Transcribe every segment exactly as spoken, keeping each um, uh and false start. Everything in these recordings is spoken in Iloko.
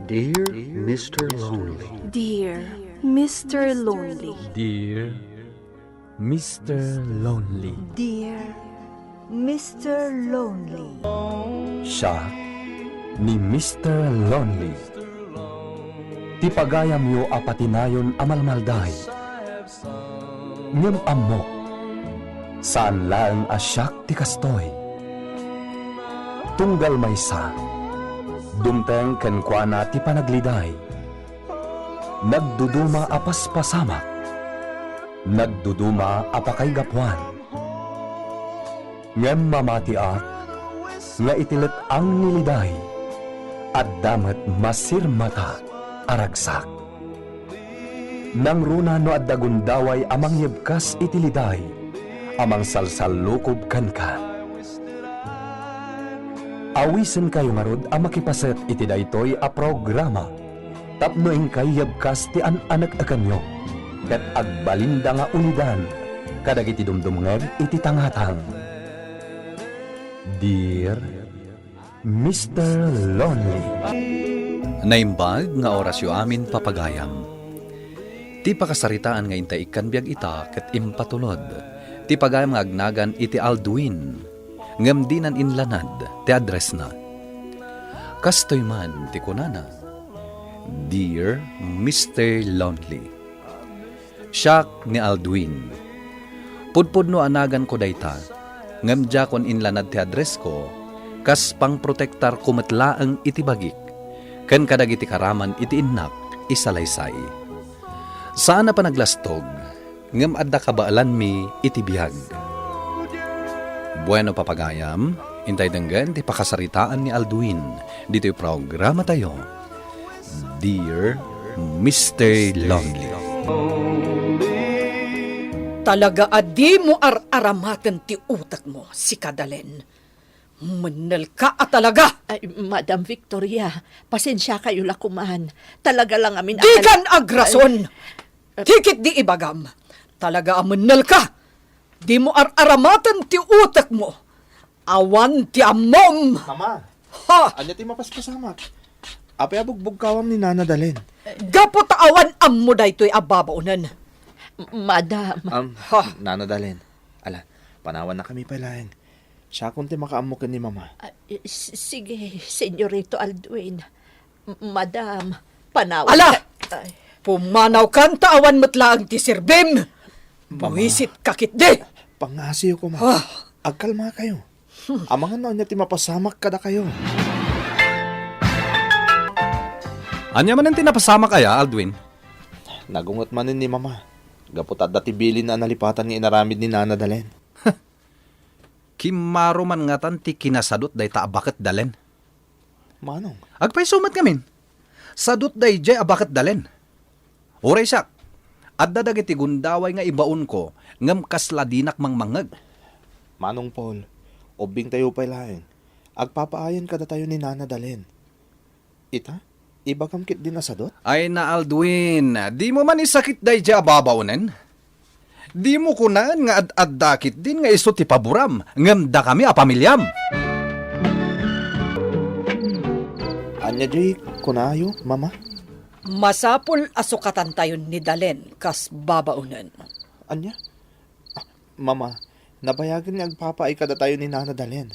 Dear Mister Lonely. Dear Mister Lonely. Dear Mister Lonely. Dear Mister Lonely. Siak ni Mister Lonely. Ti pagayamyo a patinayon a malmalday. Ngem ammok, saan laeng a siak ti kastoy. Tunggal maysa, dumteng kenkuana ti panagliday. Nagduduma a paspasamak. Nagduduma a pakaigapuan. Ngem mamatiak nga iti let-ang ni liday, adda met masirmata a ragsak. Nangruna no adda gundaway a mangyebkas iti liday a mangsalsallukob kenka. Awisenkayo ngarud a makipaset iti daytoy a programa tapno inkay yebkas ti an-anek-ekanyo ket agbalinda nga ulidan kadagiti dumdumngeg iti tangatang. Dear Mister Lonely. Naimbag nga orasyo amin, papagayam. Ti pakasaritaan nga intay ikkan biag ita ket impatulod ti pagayam nga agnagan iti Aldwin, ngem dinan inlanad ti addressna. Kastoy man ti kunana, "Dear Mister Lonely." Siak ni Aldwin. Pudpudno a naganko dayta, ngem diakon inlanad ti addressko kas pangprotektarko met laeng iti bagik ken kadagiti karaman iti innak isalaysay. Saan a panaglastog, ngem adda kabaelanmi iti biag. Bueno, papagayam, intay denggen ti pakasaritaan ni Aldwin ditoy programatayo, Dear Mister Lonely. Talaga a dimo ar-aramaten ti utekmo, sika, Dalen. Mennelka a talaga! Ay, Madam Victoria, pasensiakayo la koman. Talaga la ngamin a... Dikan agrason! Ay, eh, ti ketdi ibagam, talaga a mennelka! Dimo ar-aramaten ti utekmo. Awan ti ammom! Mama! Ha! Ania ti mapaspasamak? Apay a bugbugkawam ni Nana Dalen? Gapu ta awan ammo daytoy a babaonen. Madam. Am, Ha! Nana Dalen. Ala, panawannakami pay laeng. Siakon ti makaammo ken ni Mama. Ah, s-, sige, Senyorito Aldwin. M-, Madam, panawan Ala! ka-, ay. Pumanawkan ta awan met laeng ti serbim! Mama. Buisit ka ketdi! Pangngasiyo koma. Ah. Agkalmakayo. Hmm. Amangan no ania ti mapasamak kadakayo. Ania manen ti napasamak aya, Aldwin? Nagunget manen ni Mama. Gapu ta adda ti bilin a nalipatan nga inaramid ni Nana Dalen. Kimmaro man ngatan ti kinasadut dayta a baket, Dalen. Manong? Agpayso met ngamin. Sadut daydiay a baket, Dalen. Uray siak, adda dagiti gundaway nga ibaonko ngem kasla dinak mangmangngeg. Manong Paul, ubbingtayo pay laeng. Agpapaayan kadatayo ni Nana Dalen. Ita, ibagam ketdin a sadut? Ay, na Aldwin, dimo man isakit daydiay a babaonen? Dimo kunaen nga ad-adda ketdin nga isu ti paboram, ngem dakami a pamiliam. Ania diay kunayo, Mama? Masapul a sukatantayon ni Dalen kas babaonen. Ania? Ah, Mama, nabayagen nga agpapaay kadatayo ni Nana Dalen.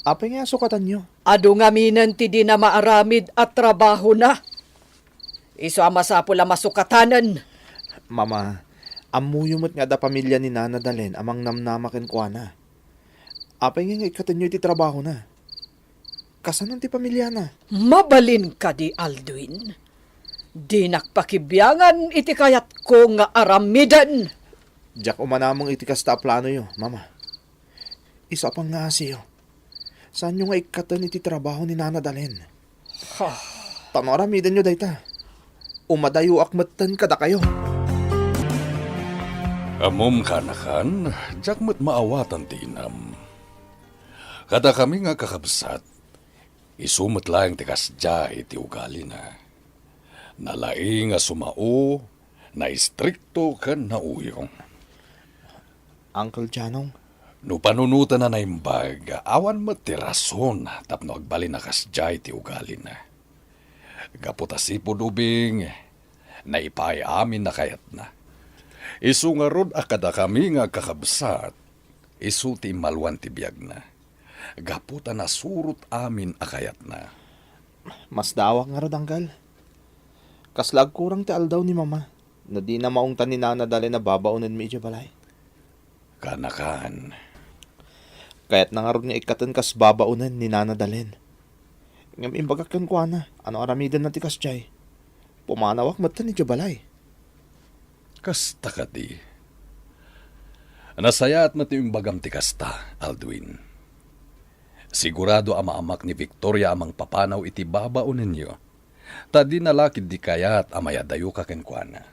Apay nga asukatanyo? Adu ngaminen ti dina maaramid a trabahona. Isu a masapul a masukatanen. Mama, ammoyo met nga adda pamilia ni Nana Dalen a mangnamnama kenkuana. Apay nga ikkatenyo iti trabahona? Kasano ti pamiliana? Mabalin kadi, Aldwin? Dinak pakibiangan iti kayatko nga aramiden. Diak umanamong iti kasta a planoyo, Mama. Isu a pangngasiyo, saanyo nga ikkaten iti trabaho ni Nana Dalen. Ha. Ta no aramidenyo dayta, umadayoak metten kadakayo. Ammom, kaanakan, diak met maawatan ti inam. Kadakami nga kakabsat, isu met laeng ti kasdiay ti ugalina. Nalaing a sumao, naistrikto ken nauyong. Uncle Janong? No panunoten a naimbag, awan met ti rason tapno agbalin a kasdiay ti ugalina. Gapu ta sipud ubing, naipaay amin a kayatna. Isu ngarud a kadakami nga agkakabsat, isu ti immalwan ti biagna. Gapu ta nasurot amin a kayatna. Masdaawak ngarud, Angkel. Kasla agkurang ti aldaw ni Mama no dina maungtan ni Nana Dalen a babaonenmi idiay balay. Kanakan. Kayatna ngarud nga ikkaten kas babaonen ni Nana Dalen. Ngem imbagak kenkuana, ano aramidenna ti kasdiay. Pumanawak metten idiay balay. Kasta kadi. Nasayaat met ti imbagam ti kasta, Aldwin. Sigurado a maamak ni Victoria a mangpapanaw iti babaonenyo. Ta dina la ketdi kayat a mayadayoka kenkuana.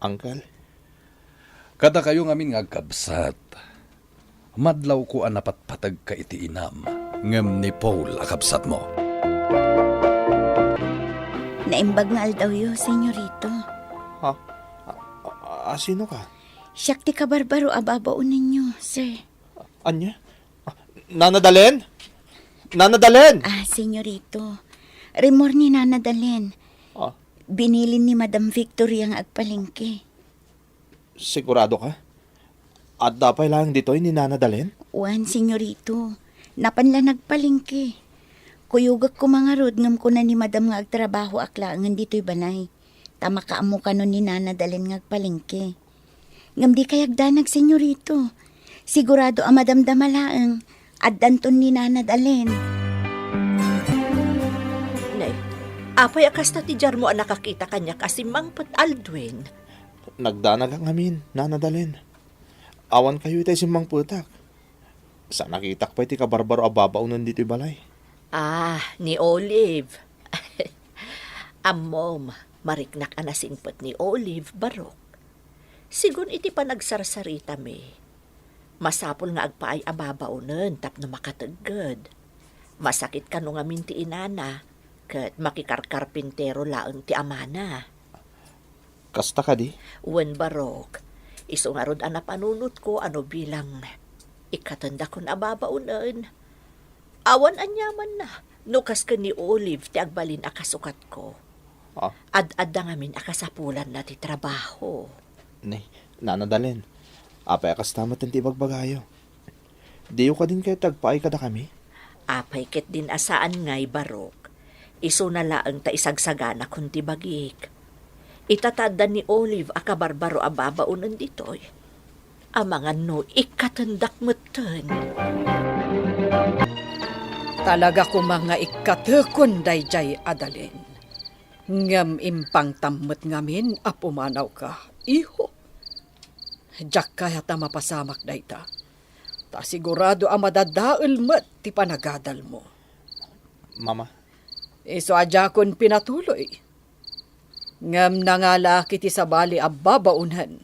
Angkel? Kadakayo ngamin nga agkabsat, madlawko a napatpategka iti inam ngem ni Paul a kabsatmo. Naimbag nga aldawyo, Senyorito. Ha? A, a, a, sino ka? Siak ti kabarbaro a babaonenyo, sir. Ania? Ah, Nana Dalen? Nana Dalen! Ah, Senyorito. Rimmuar ni Nana Dalen. Ah. Binilin ni Madam Victoria nga agpalengke. Sigurado ka? Adda pay laeng ditoy ni Nana Dalen? Wen, Senyorito. Napan la nagpalengke. Kuyogek koma ngarud ngem kuna ni Madam nga agtrabahoak laengen ditoy balay. Ta makaammo kano ni Nana Dalen nga agpalengke. Ngem dikay agdanag, Senyorito. Sigurado a madamdama laeng, addanton ni Nana Dalen. Nay, apay a kasta ti diarmo a nakakita kaniak a simmangpet, Aldwin? Nagdanagak ngamin, Nana Dalen. Awan kayo itay simmangpetak. Sa nakitak pay ti kabarbaro a babaonen ditoy balay. Ah, ni Olive. Ammom, mariknak a nasingpet ni Olive, Barok. Sigun iti panagsarsaritami, masapul nga agpaay a babaonen tapno makategged. Masakit kano ngamin ti inana, ket makikarkarpintero laeng ti amana. Kasta kadi? Wen, Barok. Isu ngarud a napanunotko a no bilang ikkatendakon a babaonen, awan aniamanna no kas ken ni Olive ti agbalin a kasukatko. Ah? Ad-adda ngamin a kasapulanna ti trabaho. Nay, Nana Dalen, apay a kasta met ti ibagbagayo? Diyo kadin kayat ti agpaay kadakami? Apay ketdin a saan ngay, Barok. Isuna laeng ta isagsaganakon ti bagik. Ita ta adda ni Olive a kabarbaro a babaonen ditoy. Amangan no ikkatendak metten. Talaga koma nga ikkatekon daydiay a Dalen. Ngem impangtam met ngamin a pumanawka, iho. Diak kayat a mapasamak dayta. Ta sigurado a madadael met ti panagadalmo. Mama. Isu a diakon pinatuloy. Ngem nangalaak iti sabali a babaonen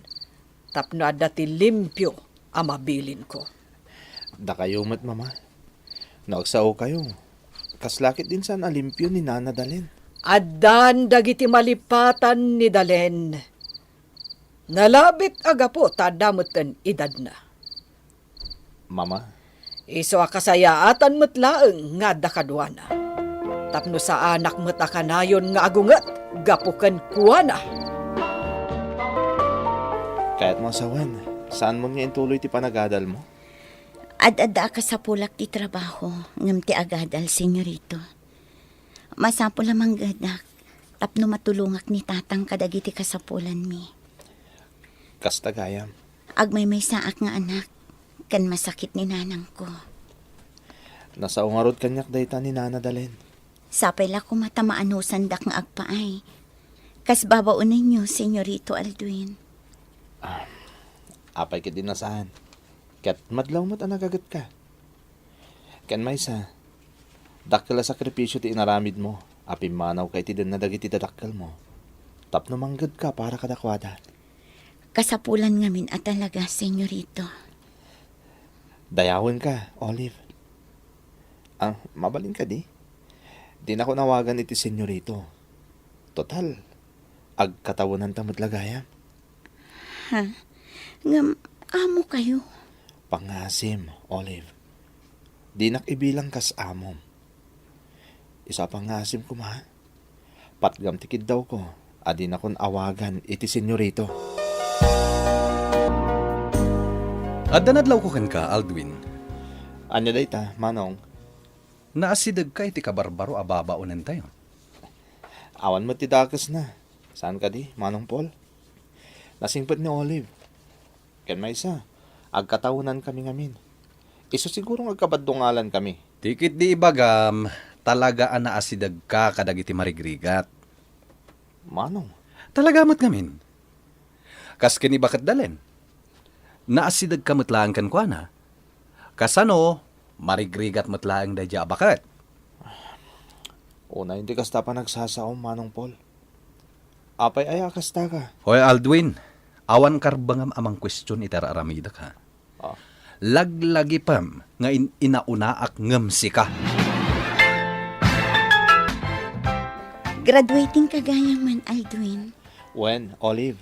tapno adda ti limpio a mabilinko. Dakayo met, Mama. No agsaokayo, kasla ketdin saan a limpio ni Nana Dalen? Addan dagiti malipatan ni Dalen. Nalabit a gapu ta adda metten edadna. Mama. Isu a kasayaatan met laeng nga adda kaduana. Tapno saanak met a kanayon nga agunget gapu kenkuana. Kayatmo a sawen, saanmon nga intuloy ti panagadalmo? Ad-adda a kasapulak ti trabaho, ngem ti agadal, Senyorito. Masapul a manggedak tapno matulongak ni Tatang kadagiti kasapulanmi. Kasta gayam. Agmaymaysaak nga anak, ken masakit ni nanangko. Nasao ngarud kaniak dayta ni Nana Dalen. Sapay la koma ta maanusandak nga agpaay. Kas babaonenyo, Senyorito Aldwin. Ah, apay ketdin a saan? Ket madlaw met a nagagetka. Ken maysa, dakkel a sakripisio ti inaramidmo a pimmanawka iti denna dagiti dadakkelmo tapno manggedka para kadakuada. Kasapulan ngamin a talaga, Senyorito. Dayawenka, Olive. Ah, mabalin kadi? Dinako awagan iti Senyorito. Total, agkatawenanta met la gayam. Ha? Ngem, amokayo? Pangasim, Olive. Dinak ibilang kas amom. Isu a pangasim koma, Patgam ti kiddawko a dinakon awagan iti senyorito. Adda nadlawko kenka, Aldwin. Ania dayta, Manong? Naasidegka iti kabarbaro a babaonentayo. Awan met ti dakesna. Saan kadi, Manong Paul? Nasingpet ni Olive. Ken maysa, agkatawenankami ngamin. Isu siguro nga agkabaddungalankami. Ti ketdi ibagam, talaga a naasidegka kadagiti marigrigat. Manong? Talaga met ngamin. Kas ken ni Baket Dalen. Naasidegka met laeng kenkuana. Kasano, marigrigat met laeng daydiay a baket. Unay ti kasta panagsasaom, Manong Paul. Apay aya a kastaka? Hoy, Aldwin, awan karbengam a mangkuestion iti ar-aramidek, ha? Ah. Laglagipem nga in-, inaunaak ngem sika. Graduating ka gayam man, Aldwin. Wen, Olive?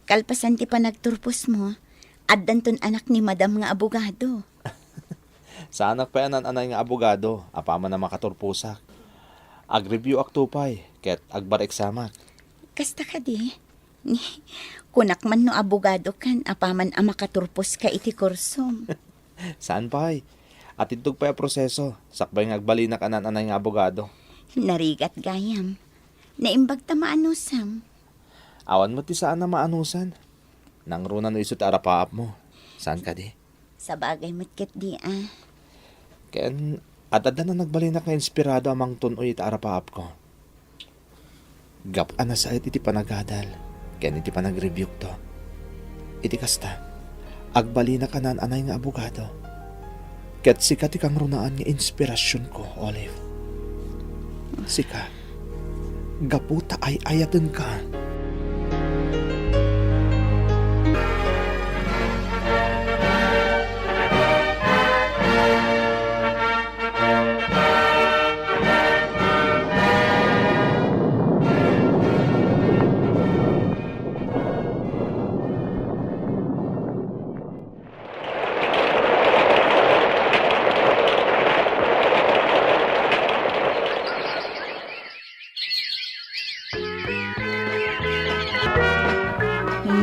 Kalpasan ti panagturposmo, addanton anak ni Madam nga abogado. Saanak pay a naan-anay nga abogado apaman a makaturposak. Ag-review-akto pay ket agbar-exam-ak. Kasta kadi? Kunak man no abogadokan apaman a makaturposka iti kursom. Saan pay? Atidtog pay a proseso sakbay nga agbalinak a naan-anay nga abogado. Narigat gayam. Naimbag ta maanusam. Awan met ti saan a maanusan. Nangruna no isu ti arapaapmo. Saan kadi? Sabagay met ketdi a. Ken, ad-adda nga nagbalinak nga inspirado a mangtun-oy iti arapaapko. Gapu a nasaet iti panagadal ken iti panagreviewkto. Iti kasta, agbalinak a naan-anay nga abogado. Ket sika ti kangrunaan nga inspirasionko, Olive. Sika, gapu ta ay-ayatenka.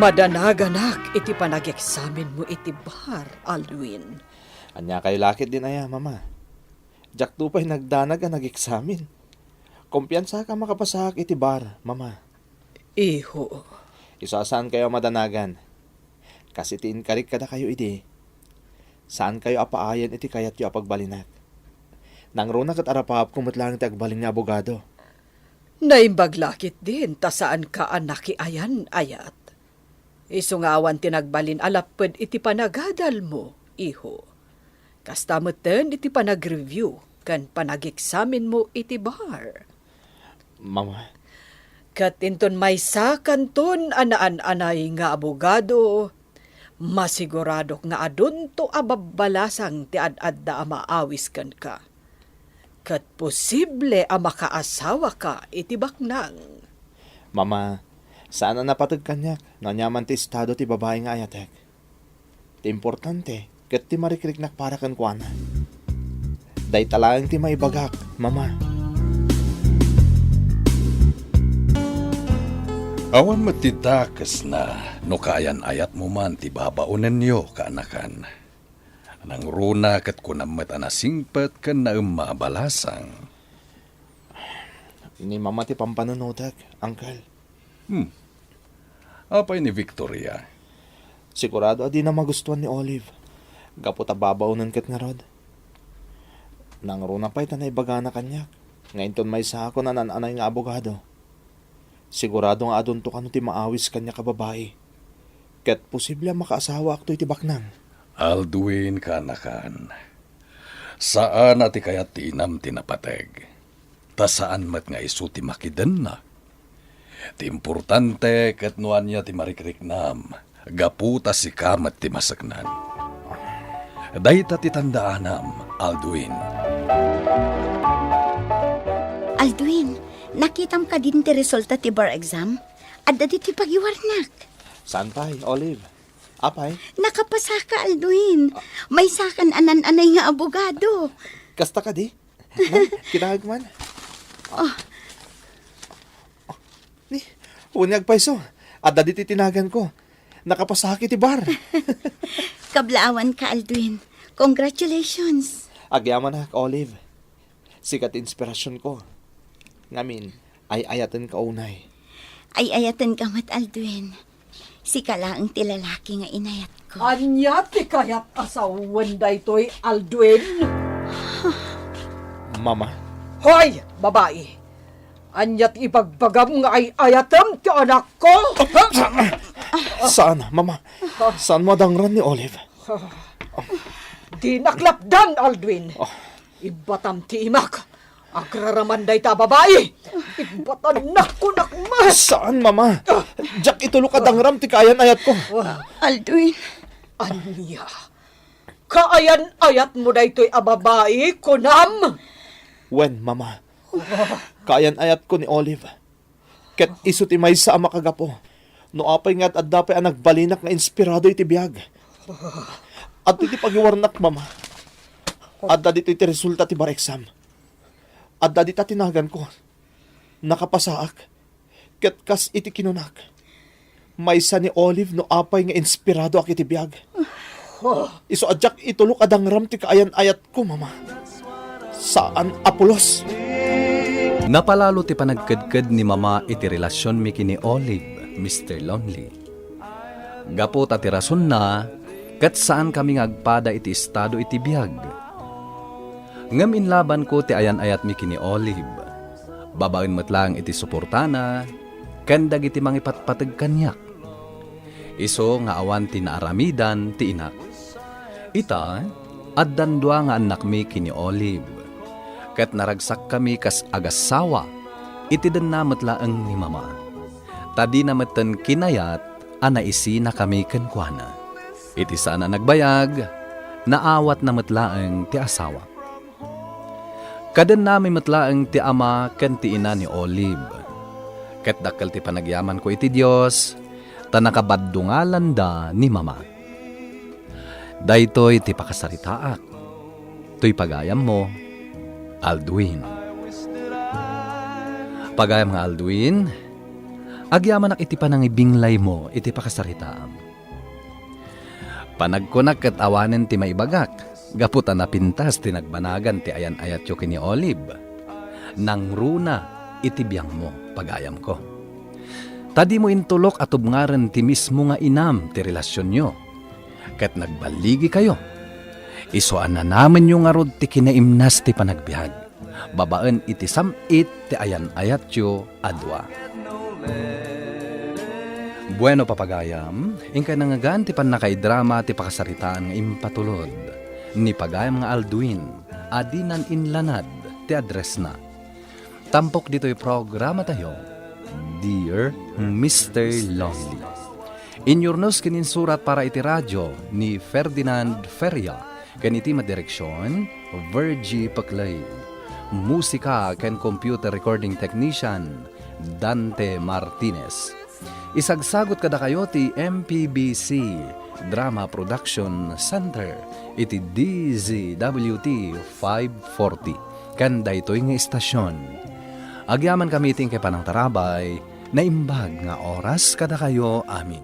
Madanaganak iti panageksaminmo iti bar, Aldwin. Ania kayo la ketdin aya, Mama? Diakto pay nagdanag a nageksamin. Kumpiansaka a makapasaak iti bar, Mama. Iho. Isu a saan kayo a madanagan. Kas iti inkarik kadakayo idi, saan kayo a paayen iti kayatyo a pagbalinak. Nangruna ket arapaapko met laeng ti agbalin nga abogado. Naimbag la ketdin ta saanka a nakiayan-ayat. Isu nga awan ti nagbalin a lapped iti panagadalmo, iho. Kasta metten iti panag-review ken panageksaminmo iti bar. Mama. Ket inton maysakanton a naan-anay nga abogado, masiguradok nga adunto a babbalasang ti ad-adda a maawis kenka. Ket posible a makaasawaka iti baknang. Mama, saan a napateg kaniak no ania man ti estado ti babai nga ayatek. Ti importante ket ti marikriknak para kenkuana. Dayta laeng ti maibagak, Mama. Awan met ti dakesna no kaayan-ayatmo man ti babaonenyo, kaanakan. Nangruna ket kunam met a nasingpet ken naemma a balasang. Ni Mama ti pampanunotek, Uncle. Hmm. Apay ni Victoria? Sigurado a dina magustuan ni Olive. Gapu ta babaonen ket ngarud. Nangruna pay ta naibagana kaniak nga inton maysaakon a naan-anay nga abogado. Sigurado nga adunto kano ti maawis kaniak a babai. Ket posible a makaasawaakto iti baknang. Aldwin, kaanakan. Saan a ti kayat ti inam ti napateg. Ta saan met nga isu ti makidenna. Ti importante ket no ania ti marikriknam, gapu ta sika met ti maseknan. Dayta ti tandaanam, Aldwin. Aldwin, nakitam kadin ti resulta ti bar exam? Adda ditoy pagiwarnak. Saan pay, Olive? Apay? Nakapasaka, Aldwin. Maysakan a naan-anay nga abogado. Kasta kadi? Kitaek man. Oh. Wen nga agpayso, adda ditoy tinaganko. Nakapasaak iti bar. Kablaawanka, Aldwin. Congratulations. Agyamanak, Olive. Sika ti inspirasionko. Ngamin, ay-ayatenka unay. Ay-ayatenka met, Aldwin. Sika laeng ti lalaki nga inayatko. Ania ti kayat a sawen daytoy, Aldwin? Mama. Hoy, babai! Ania ti ibagbagam nga ay-ayatem ti anakko? Saan, Mama. Saanmo a dangran ni Olive. Dinak lapdan, Aldwin. Oh. Ibbatam ti imak. Agraraman dayta a babai. Ibbatannak kunak met. Saan, Mama. Diak itulok a dangram ti kaayan-ayatko. Aldwin. Ania? Kaayan-ayatmo daytoy a babai, kunam? Wen, Mama. Kaayan-ayatko ni Olive. Ket isu ti maysa a makagapu no apay nga ad-adda pay a nagbalinak nga inspirado iti biag. Adtoy ti pagiwarnak, Mama. Adda ditoy ti resulta ti bar exam. Adda dita tinaganko. Nakapasaak. Ket kas iti kinunak, maysa ni Olive no apay nga inspiradoak iti biag. Isu a diak itulok a dangram ti kaayan-ayatko, Mama. Saan a pulos. Napalalo ti panagkedked ni Mama iti relasionmi ken ni Olive, Mister Lonely. Gapu ta ti rasonna, ket saankami nga agpada iti estado iti biag. Ngem inlabanko ti ayan-ayatmi ken ni Olive, babaen met laeng iti suportana ken dagiti mangipatpateg kaniak. Isu nga awan ti naaramidan ti inak. Ita, addan dua nga annakmi ken ni Olive, ket naragsakkami kas agassawa iti denna met laeng ni Mama. Ta dina metten kinayat a naisinakami kenkuana. Iti saan a nagbayag, naawatna met laeng ti asawa. Kadennami met laeng ti ama ken ti ina ni Olive. Ket dakkel ti panagyamanko iti Dios, ta nakabaddungalanda ni Mama. Daytoy ti pakasaritaak. Toy pagayammo, Aldwin. Pagayam nga Aldwin, agyamanak iti panangibinglaymo iti pakasaritaam. Panagkunak ket awanen ti maibagak, gapu ta napintas ti nagbanagan ti ayan-ayatyo ken ni Olive. Nangruna iti biangmo, pagayamko. Ta dimo intulok a tubngaren ti mismo nga inam ti relasionyo. Ket nagballigikayo. Isu a nanamenyo ngarud ti kinaimnas ti panagbiag, babaen iti sam-it ti ayan-ayatyo a dua. Bueno, papagayam, inkay nangngegan ti pannakaidrama ti pakasaritaan nga impatulod ni pagayam nga Aldwin a dinan inlanad ti addressna. Tampok ditoy programatayo, Dear Mister Lonely. Inyurnos ken insurat para iti radio ni Ferdinand Feria ken iti madireksion, Virgie Peclay. Musika ken computer recording technician, Dante Martinez. Isagsagut kadakayo ti M P B C Drama Production Center iti D Z W T five forty ken daytoy nga istasion. Agyamankami iti inkay panangtarabay, naimbag nga oras kadakayo amin.